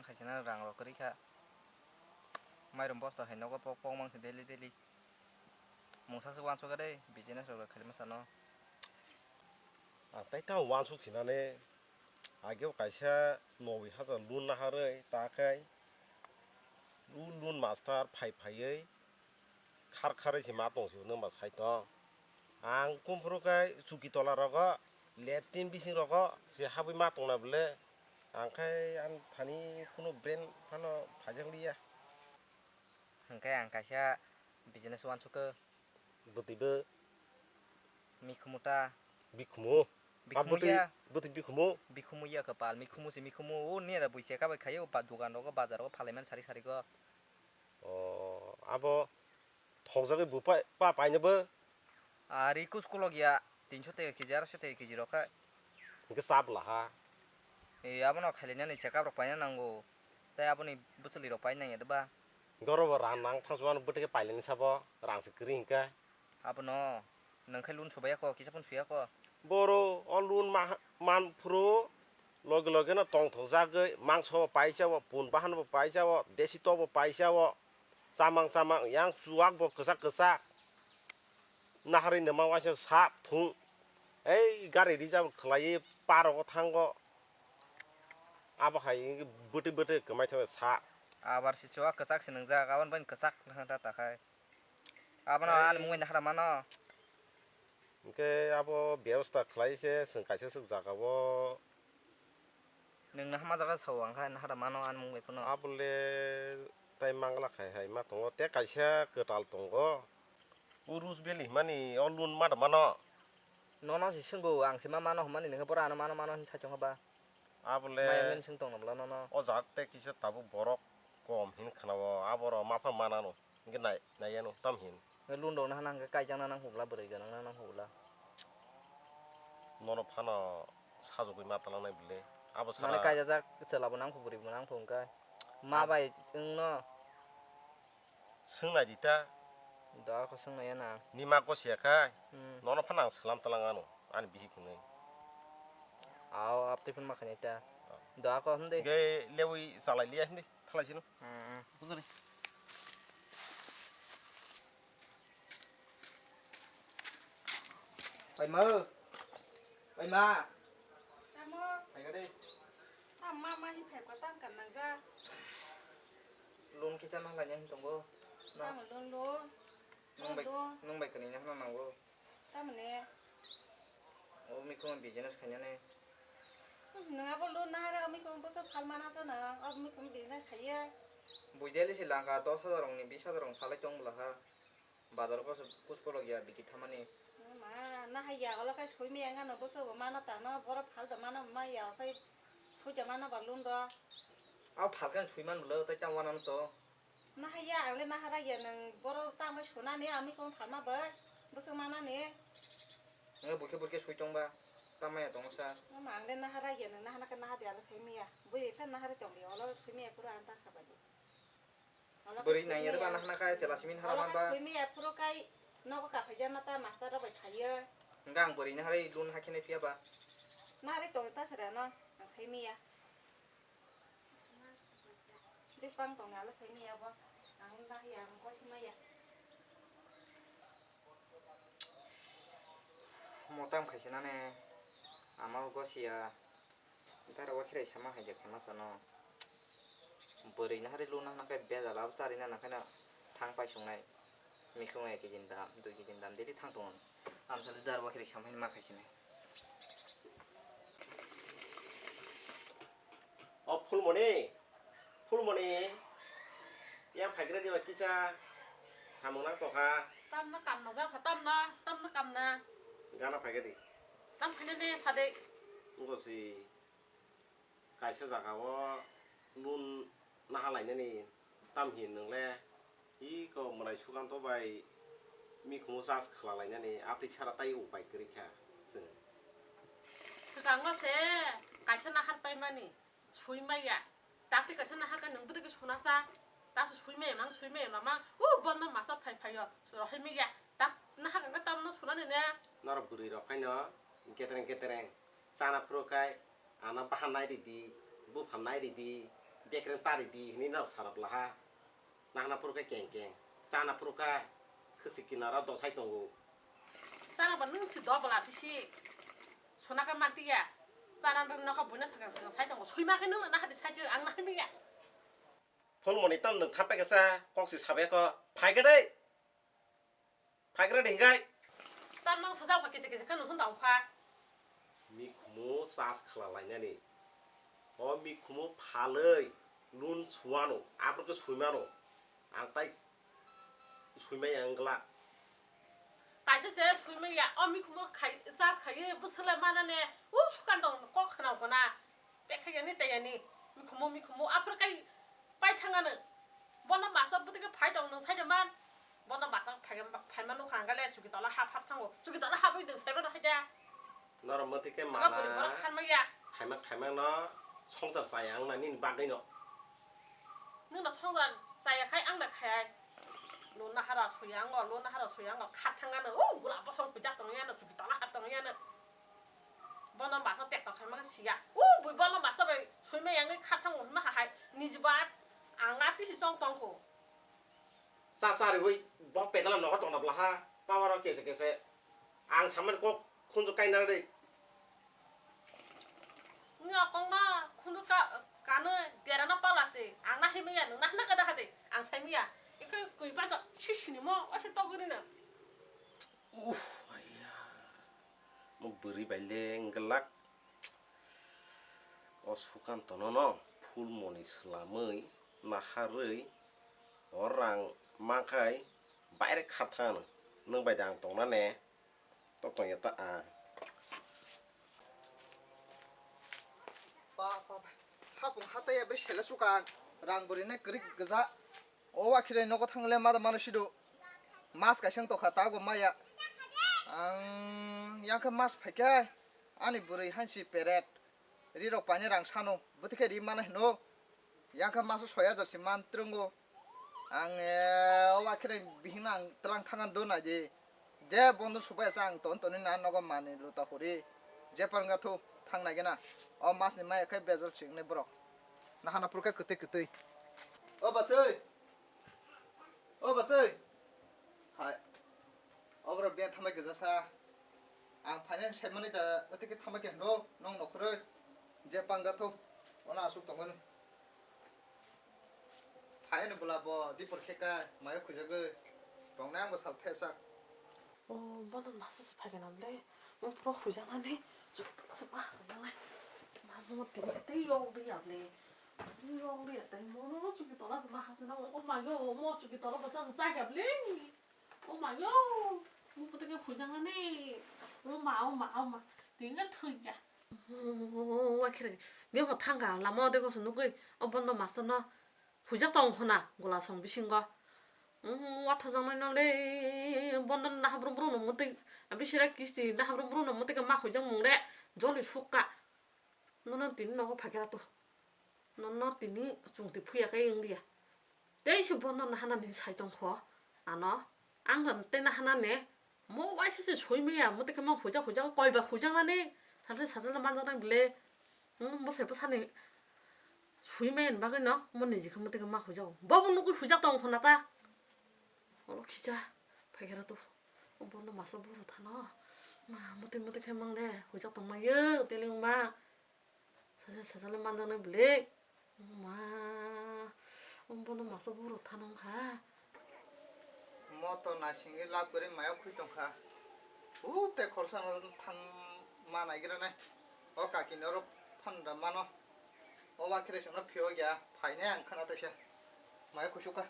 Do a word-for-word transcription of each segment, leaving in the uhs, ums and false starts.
Khaisano rang rok kwrwi kha. Mairum bosta hai nogo pok pok mang se daily daily. Mungsa se wansuk de business rok khaima sano. Ang tai tamo wansuk sinane ageo kaisa noboi hajar loan naharwi ta khai loan loan master phai phaiwi khar kharwi se ma tong se hwnwi ma sai tong. Ang kumphuru khe chuki tola rogo, latrine bising rogo se habwi ma tongna bwle. Ang khai ang thani kunu brand phano phaijak liya. Hwnkhe ang kaisa business wansukhe. Bwtwi bo? Mikhumu ta. Bikhumu? Bikhumu ya. Bwtwi bikhumu? Bikhumu ya khe pal, mikhumu se mikhumu. O nera buise kabai khaio ba dogan rogo, bazar rogo phalaimani sari sari go. O, abo thokjagwi bo pa, pa paino bo? Ari kus kolok ya, tinso teka keji, arso teka keji rok kha. Hwnkhe chap laha. E, abono khailainani chekap rok paina nango. Tai aboni bwchwlwi rok paina nangya de ba? Goro bo rang nang thangsu ano bwtwi khe pailaini sabo, rang se kwrwi hwnkhe. Abono nwng khe loan subai ya kho, kisa phano suya kho. Boro o loan ma-, man phuru loge loge no tongthok jagwi mangso bo paisa o, pun bahan bo paisa o, desi to bo paisa o, chamang chamang yang chuwak bo kwchak kwchak. Naharwi no ma waisa sak thung. Ei gari reserve khlaiwi park o thango. Abo hai wngkhe bwtwi bwtwi kwmaithogo sak. Abar se chuwak kwchak se nwngjak, aboni bai kwchak wngkha ta takhai. Abono ani mungwi nahara mano. Hwnkhe abo bebosta khlai se chwng kaisa swk jaga o. Nwng nahama jaga sao ang kha nahara mano ani mungwi phano. Abo le tai mangla khai hai ma tongo, tei kaisa kwtal tongo. O Rose Valley hwnmani o loan ma da mano. Nono se swngo, ang se ma mano hwnmani, nwng khe boro ano mano mano hinwi sai tongkha ba. Abole maya mensing tong nabla nono. O jaga tei kisa tabuk borok kom hin khna o, aboro mapha manano. Hingke nai, nai yano tam hin. Lundok na hanang khe kaijak na nang hubla, bwrwi gwnang na nang hubla. Nono phano sajagwi ma talang nai bwle. Abo mane sara kaijajak chwla bo nang phu, bwrwi bo nang phu hingke. Ma bai wng no. Swng nai di ta. Da ko swng nai ya na. Nima ko siya khai. Hmm. Nono phano ang salam talang ano. Ani bihik hwnwi. Aw, aptwi phano ma khainai ta. Oh. Da ko hwn de. Ge lewi salai liya hwn de. Thalai sino. Hmm. Bujuli. Paima. Paima. Tamo. Phaika de. Tam ma ma hi phai ko tang kan nang ja. Loan kisa ma lai hin tongo. Na. Tamo loan loan. Nung bai, loan. Nung bai kani na hana nango. Tamo ne. O mi ko business khaina ne. Nang abo loan na ra mi ko boso phal mana sa na. Abo mi ko business khaiya. Buideli si langka dos hajar rong ni bis hajar rong phalai tong bwla ha. Bazar o kaisa kus kolok ya bikit thamani. Ma, na hai ya, olo kai soi maya ngano boso bo mano tano, boro phal da mano ma ya, sai soi da mano ba lun do. Abo phal khe soi man bwlo, tai tamo wanano to. Na hai ya, ang le na hara ya, nang boro tamo sona ni, ami kong phal na bai, boso mana ni. Nang bukhe bukhe soi tong ba, tamo ya tong sa. Ma, ang le na hara ya, nang na hana khe na ha de, alo sai maya. Bui khe na hara tong ya, olo soi maya kura anta sa ba di. Bwrwi nang yar ba nahana kha chwla simi nahara man ba. Simi ya phuru kai nogo ka phai jana ta master rok bai khaiya. Hwnkhe ang bwrwi nahari loan hakhe nai phiya ba. Nahari tong ta sara no ang sai miya. Jisbang tong nalo sai miya bo. Ang nahi ang ko sima ya. Motam khaisi nane ama go siya. Dara wakhirai sama hai de khana sano. Bwrwi nahari luna hwnkhe bejal abo charina nangkhaino thang pai sungnai. Mikhung ek kg ni dam, dui kg ni dam dili thang tongo. Amsali dara wakhirai sama hai ma khaisinai. O Phulmoni, Phulmoni, yang phaigra diba kisa samung nang tongkha. Tamna kamna jakha, tamna, tamna kamna. Gana phaigra di. Tam khaina ne sade. Ngo si kaisa jaga o loan naha lainani tam hin nwngle iko mwnai Sukanto bai mikhumu charge khwla lainani atwi sara tai upai kwrwi kha chwng. Swkango se kaisa nahar paimani sui maya. Takti kaisa nahar kha nwng bwtwi khe suna sa. Tasu sui maya mang, sui maya mama. U bonna masa phai phaio. Rohai maya. Tak nahar kha tamno sunani ne. Norok bwrwi rok haino getreng getreng chana phuru khai. Ano bahan nai ridi, buphang nai ridi, Bekreng tari di hini no sarap laha. Nahana purka keng keng. Chana purka khwksi kinara dosai tongo. Chana ba nung si do bwla bisi. Suna ka mantiya. Chana nung nokha buina swkang swkang sai tongo. Suima khe nung na hadi sai ang nahai miya. Phul moni tam nung thapai kasa kok si sabai ko. Phai ka dei. Phaikra de hingai. Tam nang sajak pha kisa kisa kheno hwn tong pha. Mikhumu chas khala lainani. O mikhumu phalwi lun suwano, abrokhe suimano. Ang tai suimaya wngla. Kaisa se suimaya, o mikhumu khai, chas khaiwi bwswla manane, u sukan tong kok khna kona. Tekhayani tayani, mikhumu mikhumu, aphuru kai paithangano. Bono masa bwtwkhe phai tong nung saida man. Bono masa phai, phaima nukha angale chuki tola hap hap thango. Chuki tola hapwi nung saimano haida. Norok mwtwi khe saka mana bwrwi borok khan maya. Phaima phaima no songchar chaya wngna nini bagwi no. Nwngno songchar chaya khai angna khai. Lo nahara suya ango, lo nahara suya ango, khat thangano. O gula bosong pujak tongya no, chuki tola hap tongya no. Bono masa tek tok khai maka siya. U bui bono masa bai sui mai yang khat thang ma hai. Niji ba ang ati si song tong ko. Cha cha riwi bo pedala noho tong na bla ha. Power kese kese. Ang saman kok khunju kaina re. Nga kong na khunju ka kano dera na pala se. Ang na himi ya nung na na ka da hade. Ang sai mi ya. Ikoi kui pa so sisini mo ase togri na. Uff, aiya. Mo bwrwi bai le wngglak. O Sukantono no phul moni swlamwi naharwi o rang mankhai baire kharthano. Nwng bai da ang tongna ne? Tok tongya ta ang. Ba, ba, ba. Hapung hataya bai sela Sukan. Rang bwrwi ne kwrwi gwja. O wakhiroi nogo thangle mada mano sido. Mas kaisa wng tokha tago maya. Ang yang khe mas phaikhe ani bwrwi hansi peret. Ri rok paine rang sano. Bwtwi khe ri mana hino. Yang khe maso soi hajar si man trwngo. Ang, eh, o wakhiroi bihingno ang tlang thangan do nai di. Je bondo subai asa ang ton toni na nogo mani luta huri. Je parnga thu thang nai gena. O mas ni maya khe bejor ching ni borok. Nahana purkhe kwtwi kwtwi. O basoi. O basoi. Hai. Oborok biya thambai gajasa. Ang finance saimani da, otike thambai khe hino, nong nokhoroi. Je pangga tho. Ono asuk tongoni. Phaini bwla bo dipor khe kai, mayo khujagwi. Tongnai ang bo sal thesa. O, bono masa se phai gana le. Mo pro huja na ne. Chuk ta se ma na le. Ma mo te te yo bi ya le. Yo bi ya te mo no chuki tola se ma ha na. O ma yo mo chuki tola ba sa sa ya le. O ma yo. Mo puto ke huja na ne. O ma, o ma, o ma. Tinga thuya. O wa khere. Biya mo thanga lama de ko sunu koi. O bondo masa no. Huijak tong khuna gola song bisingo. Umm, wathajaknai nole, bondo nahap rwng rwng no mwtwi, bisi rak kisti nahap rwng rwng no mwtwi khe ma huijak mung re, joli sukha. Nono tini nogo phaikhe to. Nono tini chungtwi phuya khe wng liya. Tei se bondo nahana ni sai tong kho ano. Ang tei nahana ne, mo waisa se soi maya, mwtwi khe ma huijak huijak, koi ba huijak nani, sajal sajal manjaknai bwle. Hmm, bwsai bwsani sui maya ni bagwi no mo niji khe mwtwi khe ma huijak. Bobo nugwi huijak tong khuna ta. Olo khija phaikhe to. Bono masa buro thano. Ma mwtwi mwtwi khe mang de huijak tong maya tele ma. Sajal sajal manjaknai bwle. Ma, bono masa buro thano kha. Moto naisingwi lab kwrwi maya khwi tongkha. U te khorsa no thang ma naigra nai. O kaki no oro phanda mano. O wa khere sono phio gya phainai ang khana taisa. Maya khusukha.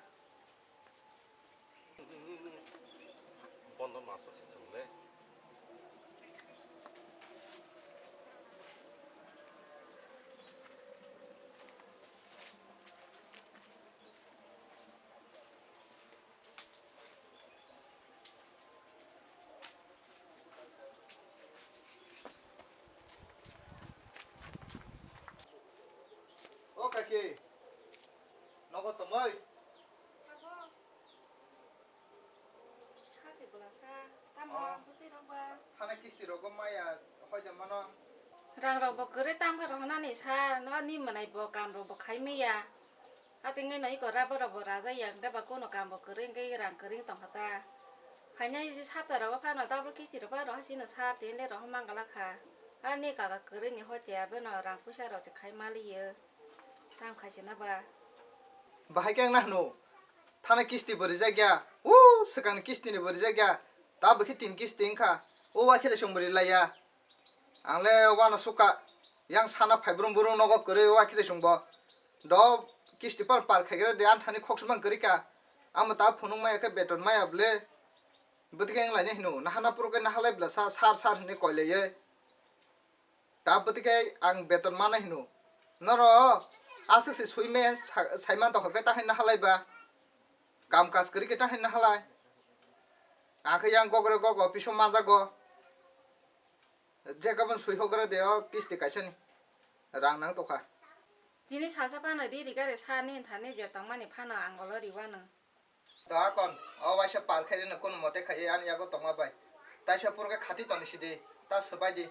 Bondo masa se thang le. O kaki, nogo tongoi? Sabo. Sa se bwla sa. Tamo, oh, bwtwi rok ba. Hana kisti rogo maya hoida mano. Rang rok bo kwrwi. Tamo rok nani sir, no ni mwnai bo kam rok bo khai maya. Atingwi no iko rubber rok bo raja ya, hwnkhe ba kono kam bo kwrwi, hwnkhe rang kwrwi tongkha ta. Phainai sapta rogo phano double kisti rok phano hasino sir, tini le rohor mangala kha. Ani kaka kwrwi ni hoite abono rang puisa rok se khai maliyo. Tam khaisina ba. Bahai khe ang nahno. Thana kisti bo rijak ya. U swkang ni kisti ni bo rijak ya. Ta bo khe tin kisti wngkha. O wa khe le song bo rilai ya. Ang le wano suka. Yang sana phai brung brung nogo kwrwi wa khe le song bo. Do kisti par par khai gra de, ang thani khok sumang kwrwi ka. Amo ta phunuk maya khe beton maya ble. Bwtwi khe wng lai ni hino. Nahana puro khe nahalai bla sa sar sar hinwi koi lai ye. Ta bwtwi khe ang beton mana hino. Noro aswk se sui me sa-, sai man tongkha khe ta hinwi nahalai ba. Kam kaj kwrwi khe ta hinwi nahalai. Ang khe yang gogre gogo piso manjago. Je gabon sui hogre de o kisti kaisa ni. Rang nang tokha. Tini salsa phano di rigare sa ni thani je tongmani phano ang olo riwano. To akon, o waisa par khairino kono mote khaiwi ani yago tongma bai. Taisa purkhe khati toni sidi, ta swbai di.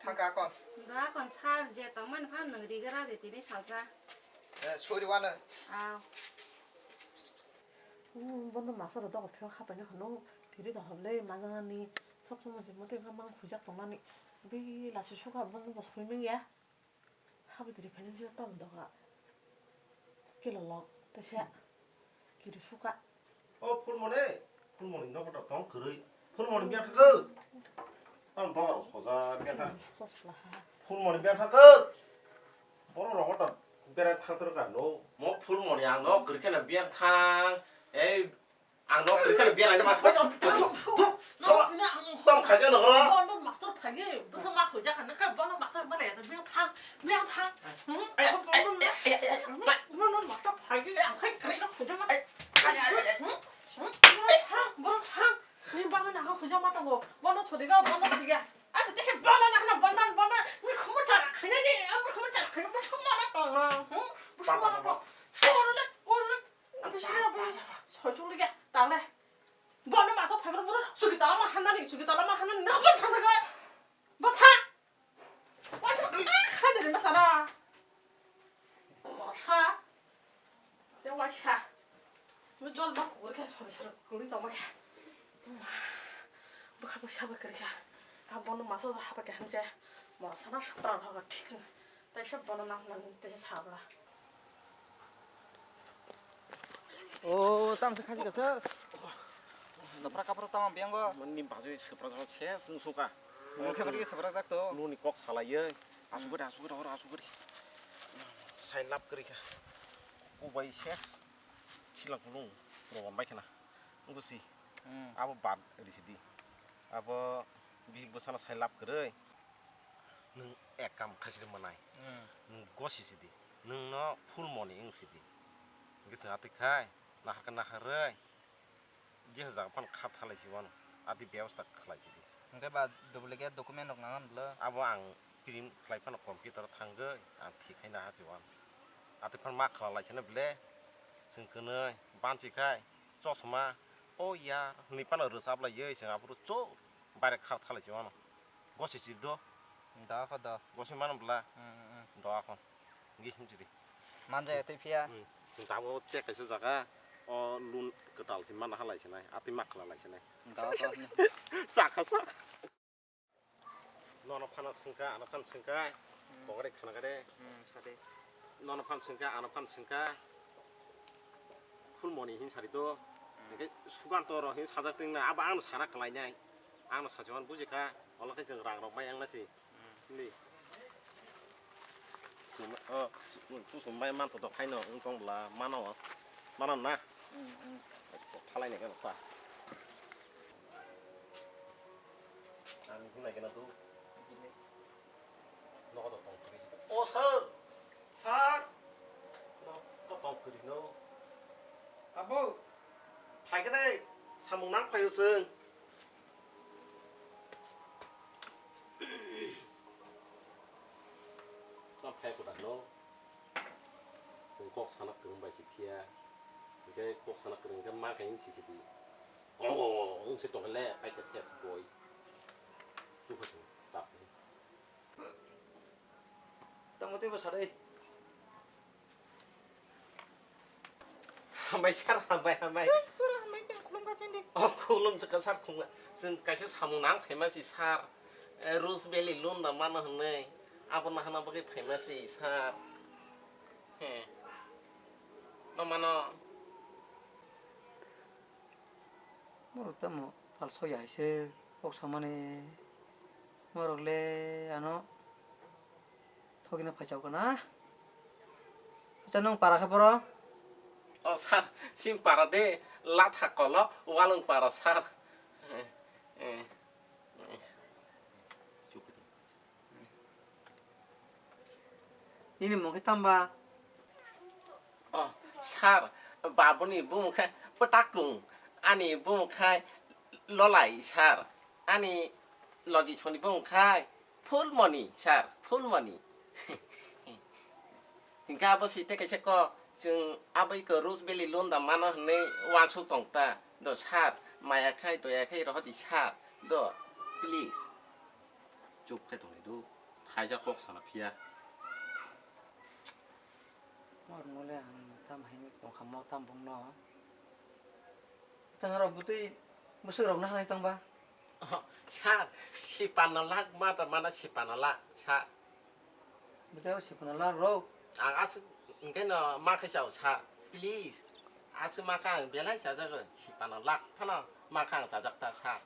Thangka akon. Da kon sir je tongmani phan nwng rigra je tini salsa. Eh, sori wano. Aw. Hmm, bono masa rok dogo pheo hapaino hano. Tiri dohor le majanani. Sok sok masi mote kha mang khujak tongnani. Bi lasi suka bono bo soi mengya. Habitri phainai jila tamo doga. Kilo lok, tesa. Kiri suka. O Phulmoni, Phulmoni nogo to tong kwrwi. Phulmoni biya thakw. Tamo doga rok soja biya thak. Sos pla ha. Phulmoni biya thakw. Boro rogo to berai thaktor ka no. Mo Phulmoni ang no kwrwi kheno biya thang. Ei Ang no kwrwi kheno berai na ma. Tom khaja no ro. Bono master phagi, bwsa ma khuja khana kha, bono master ma le, biya thang, biya thang. Hmm? Bono master phagi, ang khai khuja ma. Hmm? Hmm? Bono thang, bono thang. Ni bagwi na khuja ma tongo. Bono sodiga, bono sodiga. Asa tese bono na khana, bono, bono. Ni khumu tara khaina ni, ang khumu tara khaina, bwsa ma na tong. Hmm? Bwsa ma na tong. Korle, korle. Bising na bo soi chukliya, tale. Bono maso phaibro bro, chuki tala ma hanani, chuki tala ma hanani, na ba thana ga. Ba tha. Wa chu kha de ma sana. Wa sha. Te wa sha. Mo jol ba kur kha sori sori kuri tama kha. Bwkha bwsa bwkha kha. A bono maso haba kha hanse. Mo sana sapra bhaga thik. Taisa bono nang nang taisa sabla. O, tamo se khasi kasa. Nopra kapra tamo biango. Mani bajo sepra jang se sung suka. Mukhe mani sepra jak to. Nuni kok salaiye. Asuk gari, asuk gari, horo asuk gari. Sai lap gari kha. O bai ses. Silak pulung. Rogon bai khana. Ngusi. Hmm. Abo bad risidi. Abo bi bwsano sai lap kwrwi. Nwng ek kam khaisidi mwnai. Hmm. Nwng gosi sidi. Nwng no full moni wng sidi. Hwnkhe chwng atwi khai nahar khe naharwi je jaga phano kha thalai si wano. Atwi bebostha khlai sidi. Hwnkhe ba duplicate document rok nangan bwle? Abo ang print khlai phano computer o thangwi ang thik khai naha si wano. Atwi phano ma khlai lai sino bwle. Chwng kwnwi bansi khai chosma o ya hwnwi phano rwchap lai oi chwng aphuru chuk baire khar thalai si wano. Gosi chil do. Da kho do. Gosi mano bla. Hmm, hmm, hmm. Do akho. Ngi him chiri. Manja ya tei phiya. Hmm. Chwng tabuk tek kaisa jaga o lun kwtal si mana halai sinai. Atwi ma khlai lai sinai. Da kho. Sakha sakha. Nono phano swngkha, ano phano swngkha. Hmm. Pokore khana kare. Hmm, sade. Nono phano swngkha, ano phano swngkha. Full moni hin sari do. Hmm. Hingke Sukanto ro hin sajak tingna, abo ano sana khlai nai. Ano sachuan buji kha, olo khe chwng rang rok bai ang nasi. Hmm. Ni. Sum-, o, su-, kusum bai man to dok khaino wng tong bla, mano. Mano na? Hmm, hmm. Acha, phalai nai khe ta. Ang hwnai khe na tu. Nogo to tong kwrwi. O sir! Sir! Nogo to tong kwrwi no. Abo! Phai khe dai, samung nang phaio chwng. Tamo phai kho da no. Chwng kok sana kwrwng bai se phiya. Hwnkhe kok sana kwrwng khe ma khe wng sisi di. Ong, ong, ong, ong se tong le, kai khe ses boi. Chukha chwng tap. Tei bo sa de. Hambai sir, hambai, hambai. Pura hambai, ben khulum ka chindi. Oh, khulum se ka sir khulum. Chwng kaisa samung nang phaima si sir. Eh, Rose Valley loan da mano hwnwi. Abo nahana bagwi phaima si sir. He. No mano. Borok tamo palso ya hai se kok samani. Borok le ano thogina phaichao kana. Acha nwng para khe boro? Oh, sir, sim para de, latha kolo, walwng para, sir. Eh, eh, eh. Nini mung khe tamba? Oh, sir, babuni bumung khai Pwtakung, ani bumung khai Lolai, sir. Ani logisoni bumung khai Phulmoni, sir, Phulmoni. Hinkhe abo si tei kaisa kok, chwng aboi ko Rose Valley loan da mano hwnwi uansuk tong ta. Do sir, maya khai, doya khai rohor di sir. Do, please. Chup khai tongni do, thaijak kok sana phiya. Mor mole ang tam hai tong kha mo tam bung no. Tang rok butui bwswk rok na hai tong ba? Oh, sir, sipano lak ma ta mana sipano lak, sir. Butui sipano lak rok. Ang aswk hwnkhe no ma khai chao, sir. Please. Aswk ma kha ang belai chajago, sipano lak phano ma kha ang chajak ta, sir.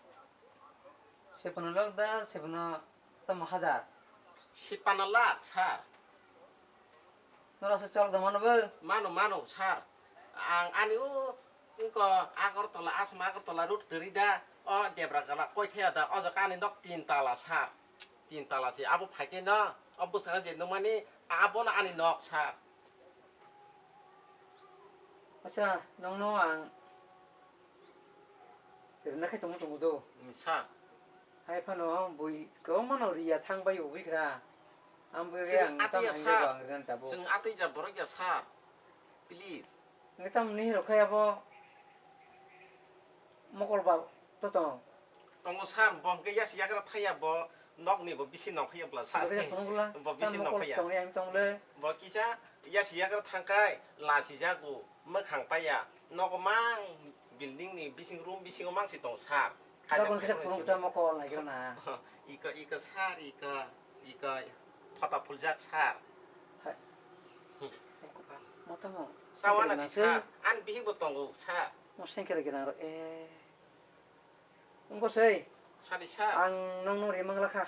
Sipano lak da, sipano tamo hajar. Sipano lak, sir. Nora se chol da mano bo? Mano, mano, sir. Ang ani o, wngko Agartala, Assam Agartala road kwrwi da. O Debra gala koi thaya da, o jaga ani nok tin tala, sir. Tin tala se abo phai khe no, o bwskango je nukmani, abono ani nok, sir. Acha, nongno ang rwna khe tongmo tongo do. Misa. Hai phano bui kwbangma no riya thang bai ugwi kha. Ang bui Chwng ang tam atwi ya hai sa. Jago ang rwna tabuk. Chwng atwi ja borok ya sa. Please. Ngi tam ni rok khe abo mokol ba to tong. Tongo sir, bo hwnkhe yasi yagra thaya, bo nokni bo bisi nongkhaya bwla sir. Bo khe phunukla, bo bisi tam mokol nongkhaya. Tongya, ang tongle. Bo kisa yasi yagra thangkai, lasi jago, mwkhang paya, nogo mang building ni bising room bisingo mang si tong sir. Dogon kisa phunuk ta mokol nai khe na. Iko, iko sir, iko, iko phota phuljak sir. Hai. Motamo. Tawana di sir, an bihik bo tongo sir. Mo sengkere gina ro, eh. Wngkha sei. Sadi sir. Ang nongno ri mangla kha.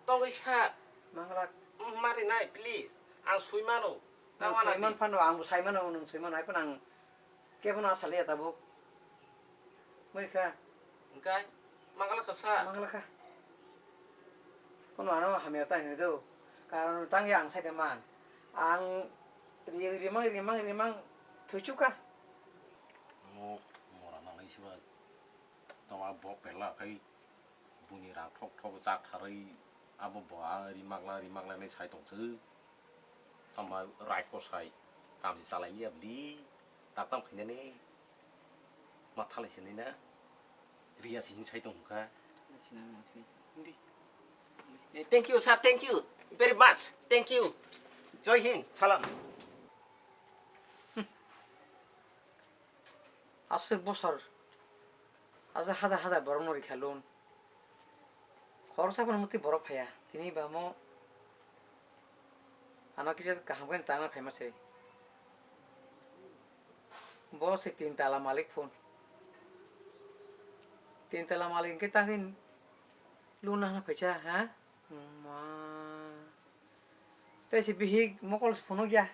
Tongwi sir. Mangla. Mari nai, please. Ang sui mano. Nang Tawana sui man di. Phano, ang bo sai mano, nang sui mano. Hai phano ang kebono asa liya tabuk. Mui kha. Engkai, mangla kha sir. Mangla kha. Kono ano hamya ta hinwi do. Karon tang ya ang sai de man. Ang ri-, rimang, rimang, rimang thwichuk kha. Mo, mora nangnai siba. Tama bo pela khai buini rang thok thok chak tharwi abo bo a ri magla ri magla nai sai tong chwk. Tama rai ko sai kam si chalai liya bli tak tam khainani ma thalai sinai na riya si hin sai tong kha. Hindi. Eh, thank you, sir. Thank you very much. Thank you. Joy Hind. Salam. Aswk bosor, aswk hajar hajar borokno rikha loan. Khoroksa phano mutwi borok phaiya. Tini ba mo ano kisa kaham khe tangna phaima se. Bo se tin tala malik phone. Tin tala malik hwnkhe tangwi loan nahana phaisa, ha? Ma. Tei se bihik mokol se phunukya.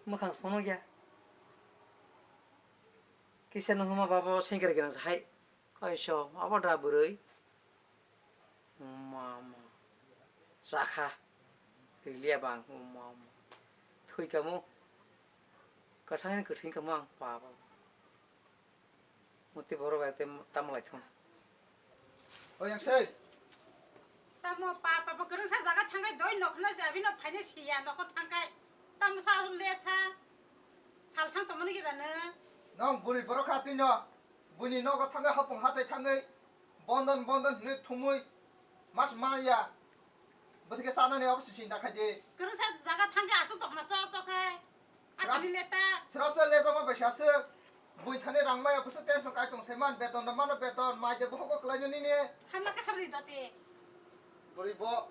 Mwkhang se phunukya. Kisa no hwnma babo sengkar gwnang se hai. Kaisa abo da bwrwi. Mama. Chakha. Riliya bang. Mama. Thwi kamo. Kwthang kwthwi kamo ang baba. Muti borok bai tei tamo lai thung. O yang sei. Tamo pa pa pa kwrwngsa jaga thangkai doi nokhna se abino phaina siya nokho thangkai. Tamo sa le sa. Sal thang tongmani gida nw. Nong buri borok kha twi no. Buini nogo thangwi hapung hatai thangwi. Bondon bondon hwnwi thumwi. Mas maya. Bwthike chanani obo se sinta khai di. Kwrwngsa jaga Neta. Srapsa lejama bai saswk. Buini thani rang maya bwswk tension kai tong saiman, beton da mano beton, mai de bohogo kwlaino nini. Hamla ka sabri dote. Bwrwi bo.